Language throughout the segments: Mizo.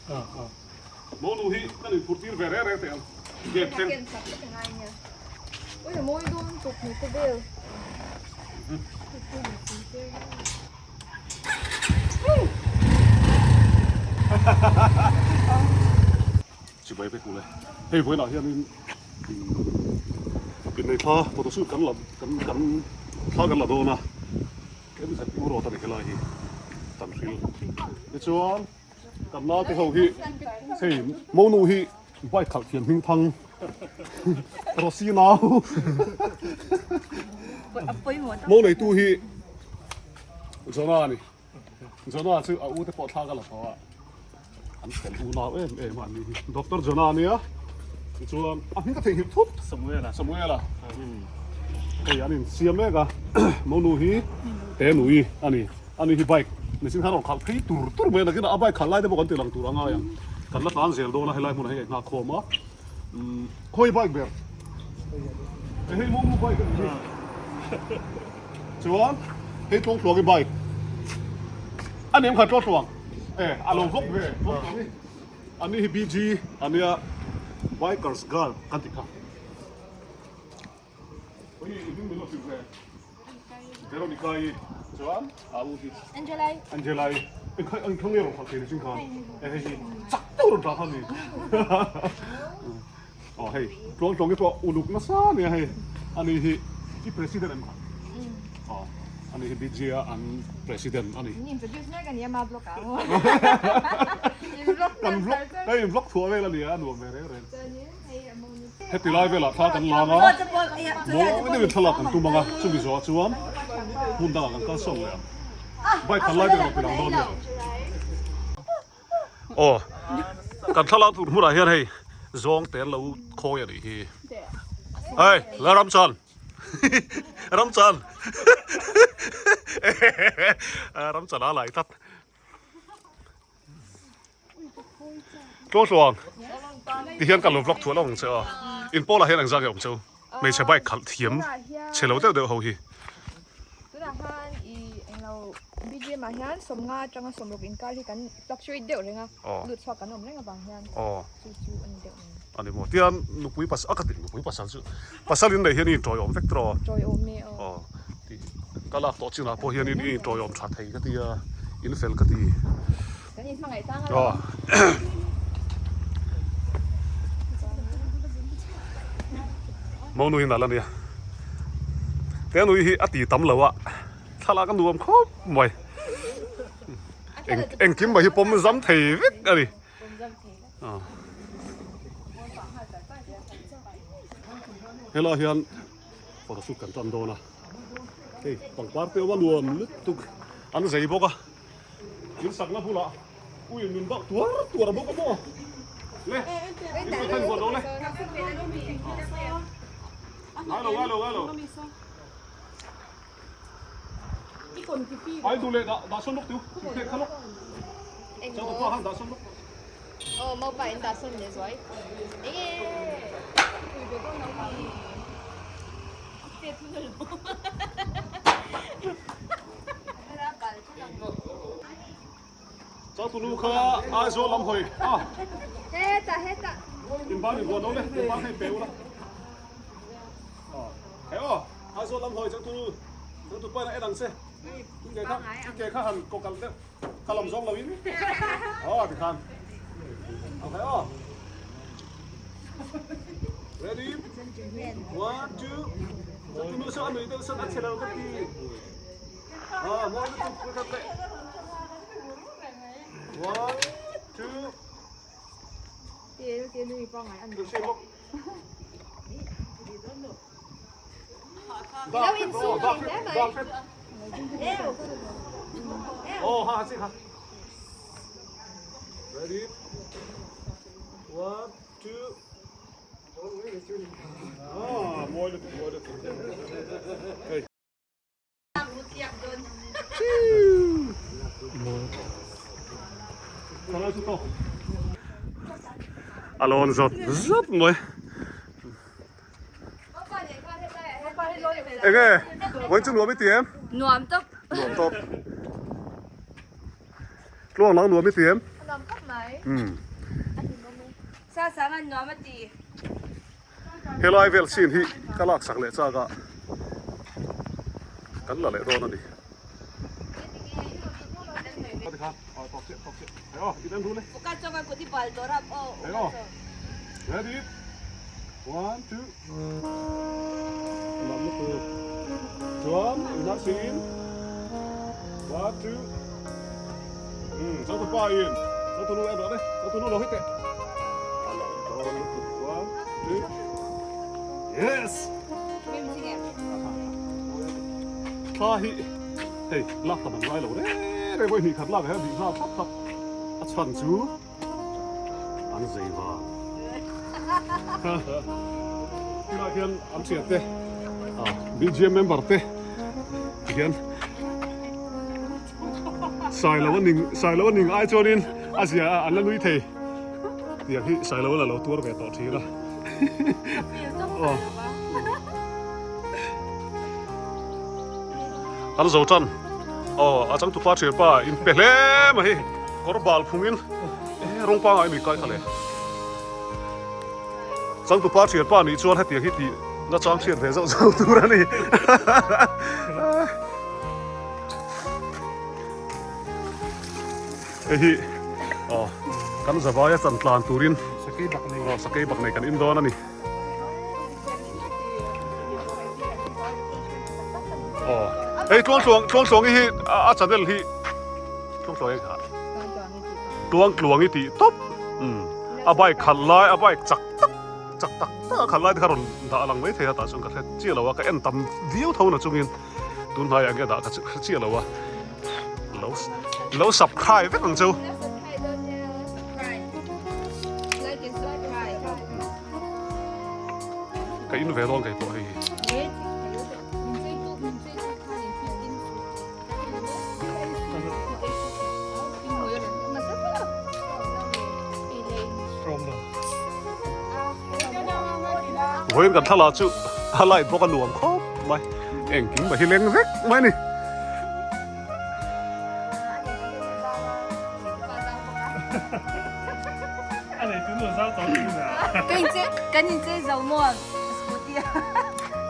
Monu hi kan inphur tir ve reng reng teh ang. Gate thleng. Chibai vek ule. Hei vawiinah hianin innei thla photoshoot kan la kan kan thla kan la dawn a. Kem zet u rawt a ni helai hi kan hril. Tichuan kan naute ho hi hei monu hi bike khalh thiam hming thang Rosy nau mo neitu hi Jonah a ni. Jonah chu a u te pawh thla ka la tawh a, an fel unau em em a ni hi. Doctor Jonah a nia, tichuan a hming ka theihnghilh thut. Samuela. Samuela. Hei an insiam mek a, monu hi te nui a ni. Ani hi bike machine khan a rawn khalh phei tur tur mai a, nakinah a bike khalh lai te pawh kan ti lang tur a ngai ang. Kan la tlan zel dawn a helai hmunah hi a inghak khawm a. Khawi bike ber? Hei monu bike a ni hi. Chuan hei tlawngtluang i bike a nem khan tlawngtluang e a lo vawk ve tlawngtluang hi a ni hi BG a nia bikers girl kan tih kha ui i hming min lo hrilh ve Veronica i chuan a u hi Angela i Angela i eng kha nge rawn khalh thei ni ching khan e hei hi chak deuh rawn tah kha ni Aw hei tluang tluang hi pawh uluk nasa a nia hei ani hi i president em kha aw ani hi BJ a an president ani Min introduce mek ania ma vlog ah kan vlog kan in vlog thuah vel ania a nuam ve reng reng heti lai velah thla kan lang a mawi deuhin thlalak kan tum ang a chumi zawhah chuan hmun dangah kan kal sawn leh ang bike khalh lai te erawh tilang dawn nia. Aw kan thlalak tur hmunah hian hei zawng te an lo khawi a nih hi hei la ram chan ram chan ram chan a lai tlat tluang ti hian kan lo vlog thuah lo ang che a in pawlah hian engzah nge awm cheu hmeichhe bike khalh thiam chhe lo deuh deuh ho hi. Tunah khan i englo BGM ah hian sawmnga atanga sawmruk inkar hi kan fluctuate deuh reng a, lut chhuak kan awm reng avang hian chu chu a ni deuh mai. A ni maw? Tian nupui pasal a ka ti nupui pasal chu pasal in nei hian i intawiawm vek tawh a. Tawiawm e aw. Aw ti ka lak tawh chinah pawh hian i intawiawm tha thei ka ti a, in fel ka ti. Kan inhmangaih tlang a lo. Monu hi nalh a nia. Te nui hi a ti tam lo a, thlalak a nuam khawp mai. Eng engkim mai hi pawm zam thei vek a ni. Helai hian parachute kan tan dawn a, hei pangpar te awm a nuam lutuk an zei bawk a. In sakna bulah ui min bauh tuar tuar bawk a maw? Le, in sawi khan buat lo le. Ngai lo, ngai lo, ngai lo. Ai du le dah dah sawn lawk tiu, thil phek kha lawk. Chang tu pa khan dah sawn lawk. Aw, mau pa in dah sawn le zuai. Enge. Ui ve dawn lo mi. Te thu na lo. Changtunu kha Aizawl lam hawi a. Heta heta. In ban in buan lo le, in ban hei pe ula. He aw, Aizawl lam hawi changtunu, changtu pa in a en ang che. In ke kha, in ke kha han kawk kalh deuh, kha lam zawng lo in. Aw tikhan. Okay aw. Ready? One, two. Changtunu saw a nui deuh sawn a che lo ka ti. Ready? One, two. Ah, mawi lutuk, mawi lutuk. Hey. A lawn zawt zawt mai. Enge vawiin chu nuam i ti em? Nuam tawp. Nuam tawp. Tluang nang nuam i ti em? Nuam khawp mai. Umm. Helai vel chin hi ka lak sak leh chak a, kan la leh dawn a ni. Ready? One, two. Lam lutuk. Chuan inah siin. One, two. Umm, changtupa in. Changtunu en rawh le. Changtunu lo hi teh. A lam dawn lutuk. One, two. Yes! Thla hi hei lak tam an ngai lo reng reng pawh hi hnih khat lak ah hian hnih nghal thlap thlap a chhan chu an zei vang. Tunah hian an thian te BGM member te hian Sailo a ning Sailo a ning ai chuanin a zia a an la nui thei tiang hi Sailo a la lo tuar ve tawh thin a. An zo tan aw a changtupa thianpa in pe hle mai hi kawr bal phungin rawng pangai mi kai kha le changtupa thianpa nih chuan hetiang hi tih na chang hriat ve zauh zauh tur a ni. Hei hi aw kan zavaia chan tlan turin sakei bak nei aw sakei bak nei kan in dawn a ni. Aw hei tluang tluang tluang tluangi hi a channel hi tluang tluangi kha tluang tluangi tih tawp umm a bike khalh lai a bike chak tak chak tak tak a khalh lai te kha rawn dah lang mai thei a tah chuan ka hre chiah lo a ka en tam viau tho na chungin tun hnaiah nge dah ka hre chiah lo a lo lo subscribe vek ang chu. Ka in ve dawn kei pawh hei hi. Vawiin kan thlalak chu a light bawk a nuam khawp mai engkim mai hi leng vek mai a ni. Kan inchei zo maw scooty a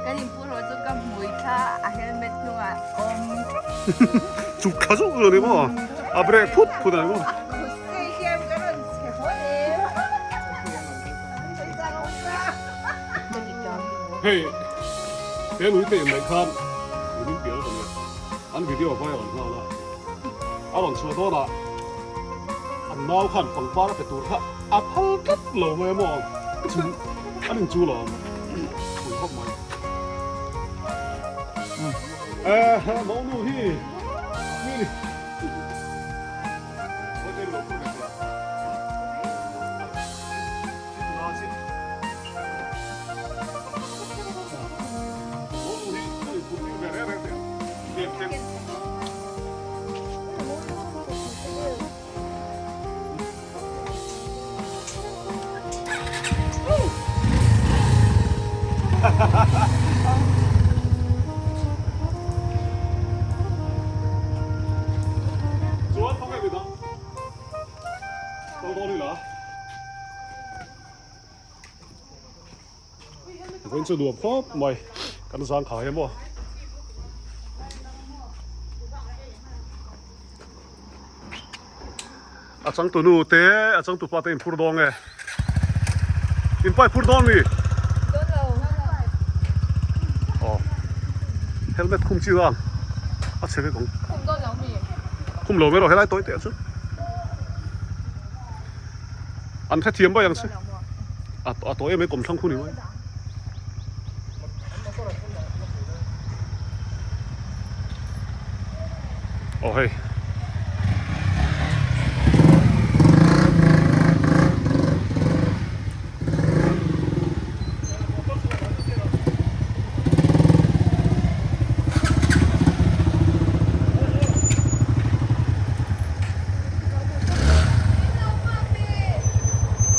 kan inpu rawh chu ka hmui thla a helmet hnungah awm chuk thla zawk zawk ni maw a brake phut phut a ni maw hei he lui te inneih khan min pial ka nia an video viral nghal a a rawn chhuah dawn ah an nau khan pangpar a pe tur kha a phal tlat lo mai maw chu an in chu lo awm pui khawp mai eh mo nu hi mi ni Chuan khawnge mi dang kal dawn ila. Vawiin chu nuam khawp mai kan zang khai emaw. A changtu nu te a changtu pa te in phur dawn nge in pai phur dawn mi aw helmet khum chi ang a chhe vek ang khum lo mai rawh helai tawi teh chu an hrethiam mai ang che a tawi em mai kawmthlang khu ni mai. Aw hei.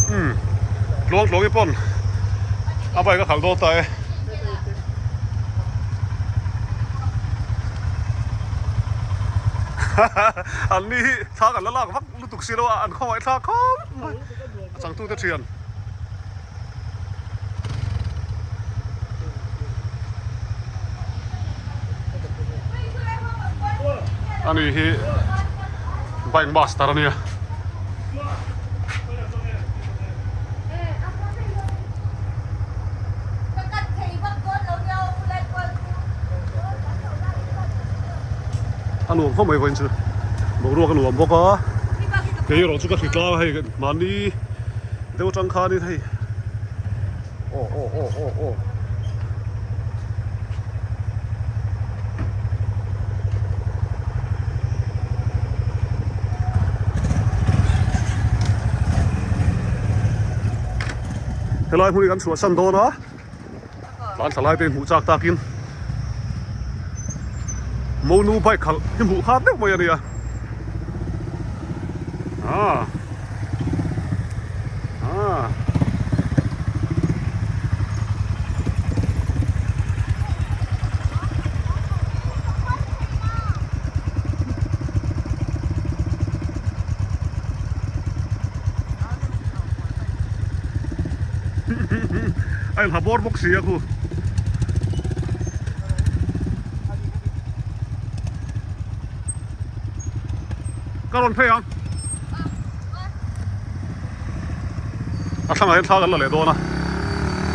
Umm tluang tluang hi pawn a bike a khalh dawn ta e. An ni hi thla kan la lak vak lutuk si lo a, an khawngaih thlak khawp mai. A changtute thian. Ani hi bike master a nia. A nuam khawp mai vawiin chu boruak a nuam bawk a kei erawh chu ka hri tlang a hei mahni deuh atang khanin hei aw aw aw aw aw. Helai hmun hi kan chhuahsan dawn a tlan thla lai te hmuh chak takin monu bike khalh hi hmuh khat deuh mai a nia ah ah. A inha bawr bawk si a khu. Ka rawn phei ang. A thlangah hian thla kan la leh dawn a.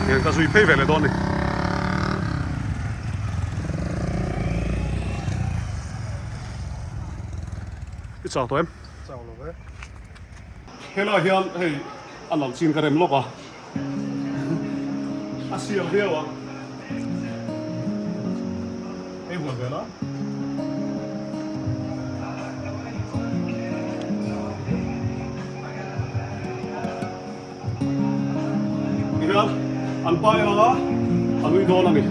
Hian ka zui phei ve leh dawn a ni. I chau tawh em? Chau lo ve. Helai hian hei a nalh chin ka rem lawk a, a sial viau a, hei huan vel a. Tihian an pa en anga a nui dawn a ni.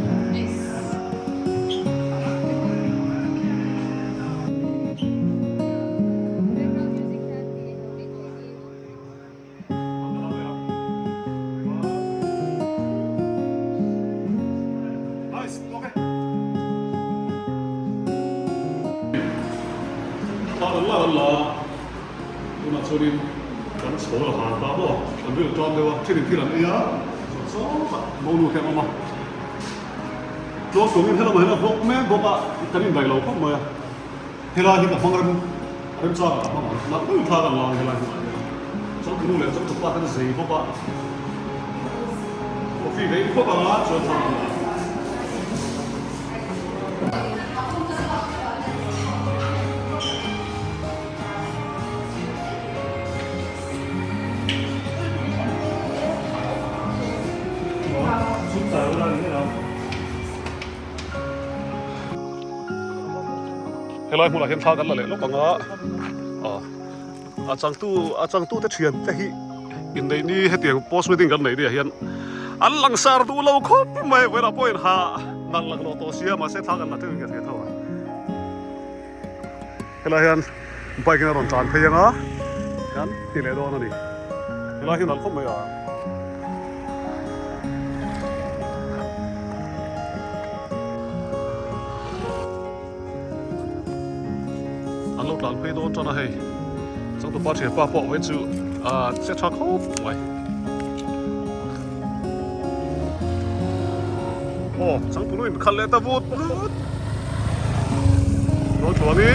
Tunah chuanin kan chho la hal ta maw? Kan rilru tan deuh a, thilin thil an ei a, chuan sawtah monu te an awm a. Tluangtluangin helamah hian a vawk mek bawk a, kan indaih lo khawp mai a. Helai hi ka hmang rem remchang ah ka hmang ang, nalh deuhin thla kan la ang helai hmunah hian. Chuan tunu leh chuan tupa ten zei bawk a, coffee ka in khawp ang a, chuan thla kan la ang. Helai hmunah hian thla kan la leh lawk ang a, a changtu a changtu te thian te hi inneih ni hetiang post wedding kan neih ni ah hian an langsar duh lo khawp mai vawiinah pawhin ha nalh laklawh tawh sia mahse thla kan la teuhin ka hria tho a. Helai hian bike in a rawn tlan phei ang a, hian ti leh dawn a ni. Helai hi nalh khawp mai a. An lo tlan phei dawn tan a hei. Changtupa thianpa pawh vawiin chu a che tha khawp mai. Aw changtunu in khalh leh ta vut vut. Lo tluang i.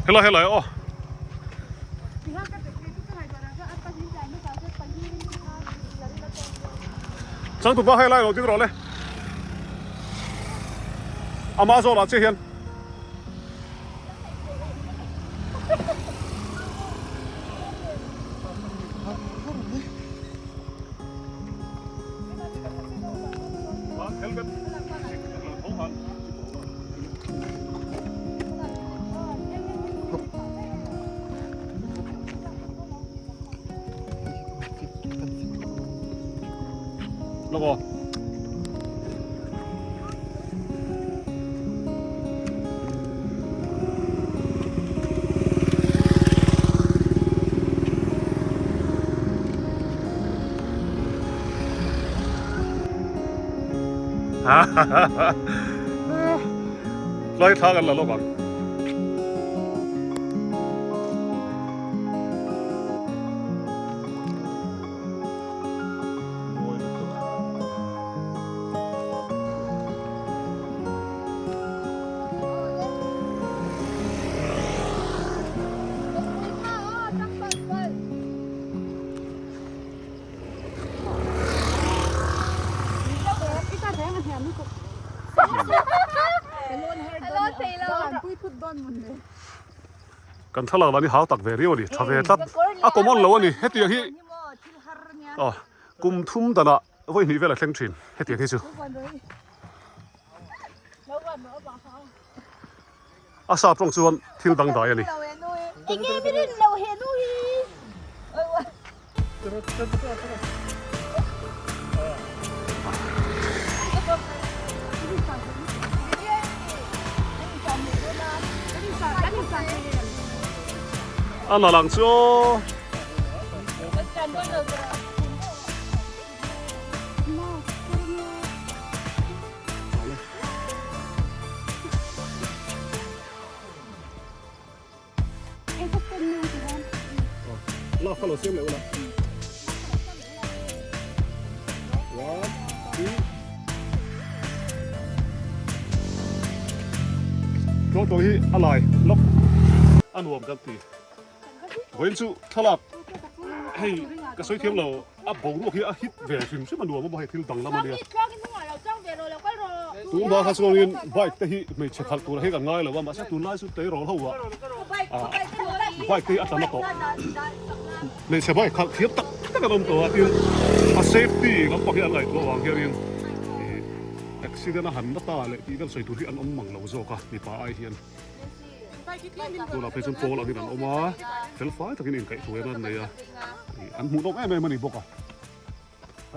Helai helai aw. Changtupa helai lo ding rawh le. Ama zawlah che hian. Lawk aw. Tlai thla kan la lawk ang. Kan thlalak lah ni hau tak ve riau a ni, tha ve tlat. A common lo a ni, hetiang hi aw kum thum danah vawi hnih vel a thleng thin hetiang hi chu. A sap tawng chuan thil dangdai a ni. A la lang chu aw. La kha lo siam leh ula. One, two. Tluang tluang hi a lai lawk a nuam kan ti. Vawiin chu thlalak hei ka sawi thiam lo a boruak hi a hit ve hrim hrim a nuam a maw hei thil danglam a nia. Tunhma kha chuangin bike te hi hmeichhe khalh tur hi kan ngai lo a mahse tunlai chu tleirawl ho ah bike te hi a tla na tawh. Hmeichhe bike khalh thiam tak tak an awm tawh a tin a safety lampang hi an ngaihtuah avang hianin accident a han na ta leh tih vel sawi tur hi an awm mang lo zawk a mipa ai hian. Tunah phei chuan pawl angin an awm a, fel fai takin inkaihhruaina an nei a, an hmuhnawm em em a ni bawk a.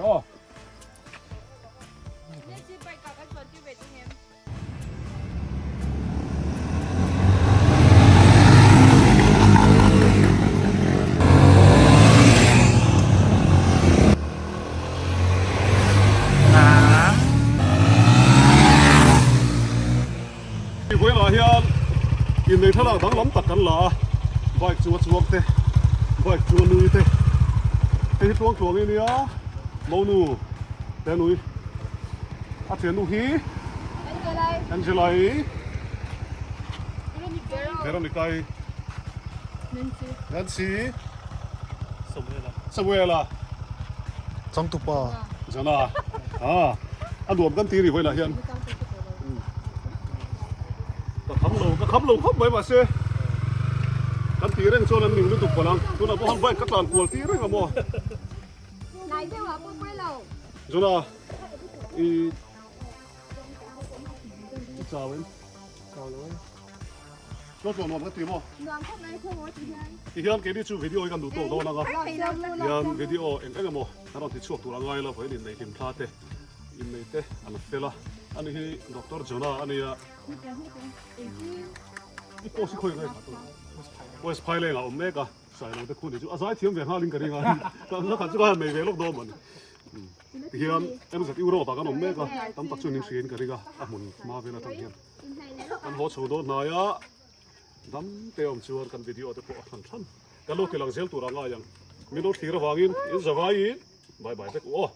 Aw. Vawilah hian innei thlalak danglam tak kan la a, bike chunga chuang te, bike chunga nui te, hei hi tluang tluang i nia, monu te nui, a thiannu hi Angela-i, Veronica-i, Nancy, Samuela, Changtupa, Jana, a nuam kan ti ri vawilah hian. Ka kham lo, ka kham lo khawp mai mahse kan tih reng chuan an ning lutuk palh ang. Tunah pawh khan bike ka tlan kual tir reng a maw. Jona, i i chau em? Chau lo e. Chuan tluan nuam ka ti maw? Nuam khawp mai khaw maw ti hian. Ti hian keini chu video hi kan duh tawk dawn ang a. Hian video eng eng emaw kan rawn ti chhuak tur a ngai lo, vawiin inneih hlim thla te. Innei te an fel a, ani hi Doctor Jonah a nia. I post hi khawi ngai kha tawh. West Phaileng ah awm mek a, Sailo te khu ni chu a zai thiam ve nghalin ka ring a, ka la khat chu ka han nei ve lawk dawn mawni. Tihian MZ Europe ah kan awm mek a, tam tak chuan in hriain ka ring a, a hmun hma vel atang hian kan haw chho dawn hnai a, dam te awm chuan kan video te pawh a thlan thlan. Kan lo ti lang zel tur a ngai ang, min lo thlir avangin in zavaiin bye bye vek u aw.